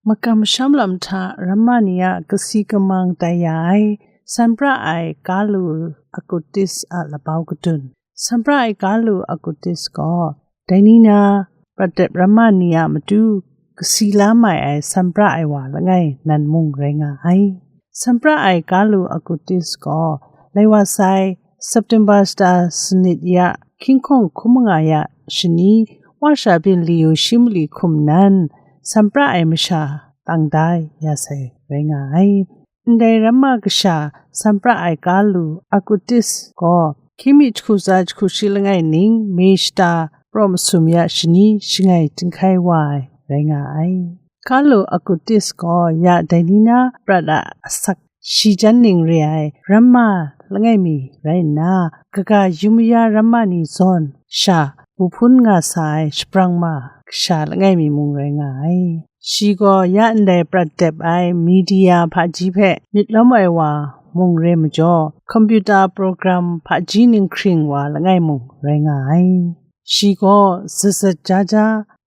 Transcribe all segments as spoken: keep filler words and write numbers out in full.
Makam masham lam hta ramma ni a kasi kamang tai ya ai, sanpra ai Kalu Akutis a labau kadun. Sanpra ai Kalu Akutis gaw, dai ni na prat dep ramma ni a matu kasi la mai ai sanpra ai wa langai nan mung rai nga ai. Sanpra ai Kalu Akutis gaw, lai wa sai, September shata sanit ya, hkying hkawng hkun manga ya shani, wa sha byin liyu shi mali hkum nan, sanpra ai masha tang da ya sai rai nga ai. Ndai ramma kasha sanpra ai Kalu Akutis gaw, hkying mi jahku tsa jahku shi langai ning, May shata praw masum ya shani shangai jinghkai wa ai rai nga ai. Kalu Akutis gaw ya dai ni na prat a asak shi jan ning re ai ramma langai mi rai nna, kaga yu maya ramma ni zawn sha bu hpun nga sa ai shabrang ma kasha langai mi mung rai nga ai. Shi gaw ya ndai prat dep ai media hpaji hpe myit lawm ai wa mung re majaw, computer program hpaji ninghkring wa langai mung rai nga ai. Shi gaw zazat ja ja,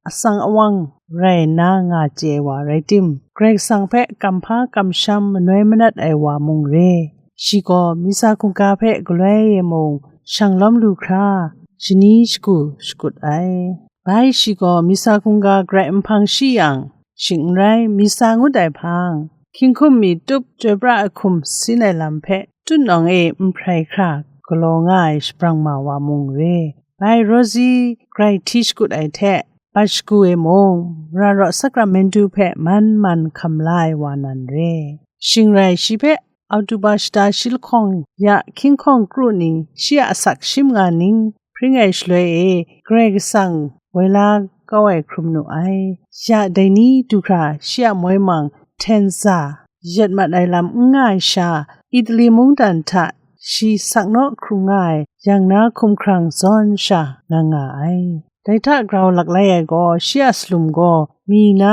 atsang awang rai nna nga chye ai wa rai tim, Karai Kasang hpe kamhpa kamsham manoi manat ai wa mung re. Shi gaw misa hkungga hpe galoi e mung shang lawm lu hkra, shani shagu shakut ai. Bai shi gaw misa hkungga grai nhpang shi yang, shing n rai, misa ngut ai hpang, hkying hkum mi tup chyoi pra ai hkum sin ai lam hpe tutnawng e nhprai hkra galaw nga ai shabrang ma wa mung re. Bai Rosie grai hti shakut ai hte, bat shagu e mung, mara raw sakramentu hpe man man hkam la ai wa nan re. Shing rai shi hpe Oktoba shata shi lahkawng ya hkying hkawng kru ning, shi a asak shi manga ning hpring ai shaloi e, Karai Kasang woi la kau ai hkrum nu ai. Ya dai ni du hkra shi a moi mang hten za yet mat ai lam n nga ai sha, Italy mungdan hta shi saknaw hkrung nga ai yang na hkumhkrang zawn sha nga nga ai. Dai hta grau laklai ai gaw, shi a salum gaw mi na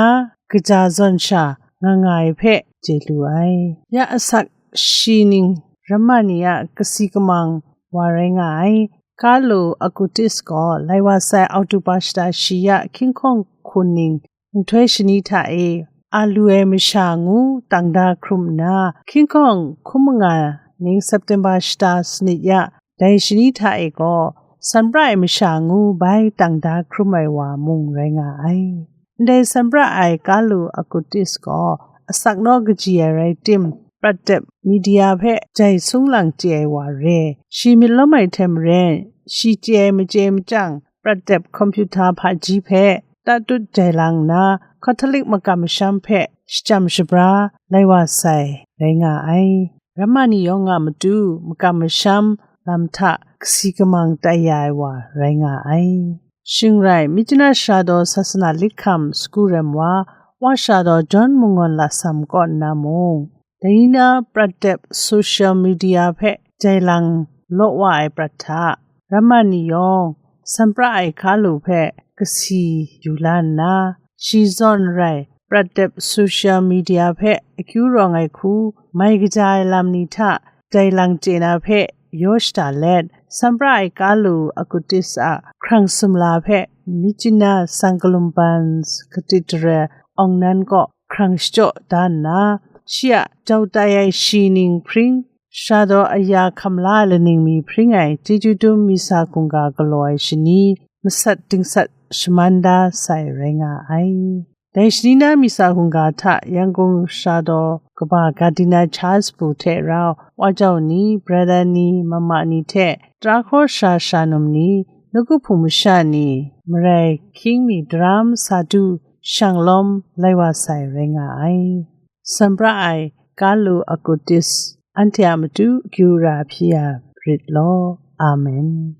kaja zawn sha nga nga ai hpe chye lu ai. Ya asak shi ning ramma ni a kasi kamang wa rai nga ai. Kalu Akutis gaw lai wa sai Oktoba shata shi ya hkying hkawng hkun ning nhtoi shani hta e, a lu ai masha ngu tang da hkrum nna, hkying hkawng hkun manga ning September shata sanit ya, dai shani hta e gaw, sanpra ai masha ngu bai tang da hkrum ai wa mung rai nga ai. Ndai sanpra ai Kalu Akutis gaw, asak naw kaji ai rai tim, prat dep media hpe jai sung lang chye ai wa re. Shi myit lawm ai hte maren, shi chye ai machye machyang, prat dep computer hpaji hpe tatut jai lang nna, Catholic makam masham hpe shajam shabra lai wa sai rai nga ai. Ramma ni yawng a matu makam masham lam hta kasi kamang tai ya ai wa rai nga ai. Shing rai, Myitkyina Sara Daw Sasana Likham Sagu Rem wa, Wa Sara Daw John Mungawn Lasam kaw nna mung, dai ni na prat dep social media hpe jai lang law wa ai prat hta, ramma ni yawng, sanpra ai Kalu hpe kasi yu la nna, shi zawn rai prat dep social media hpe akyu rawng ai hku mai kaja ai lam ni hta jai lang chye na hpe yaw shada let, sanpra ai Kalu Akutis a hkrang sumla hpe Myitkyina Sankalumban Cathedral awng nan kaw hkrang shachyaw da nna, shi a jau tai ai shi ning hpring, Sara Daw aya hkam la ai laning mi hpring ai chyeju dum misa hkungga galaw ai shani, masat dingsat shaman da sai rai nga ai. Dai shani na misa hkungga hta Yangon Sara Daw kaba Gardiner Charles Pru hte rau, wa jau ni, brother ni, mama ni hte, tara hkaw sara sara num ni, nawku hpung masha ni, marai hkying mi daram sa du shang lawm lai wa sai rai nga ai. Sanpra ai Kalu Akutis anhte a matu akyu ra hpyi ya rit law. Amen.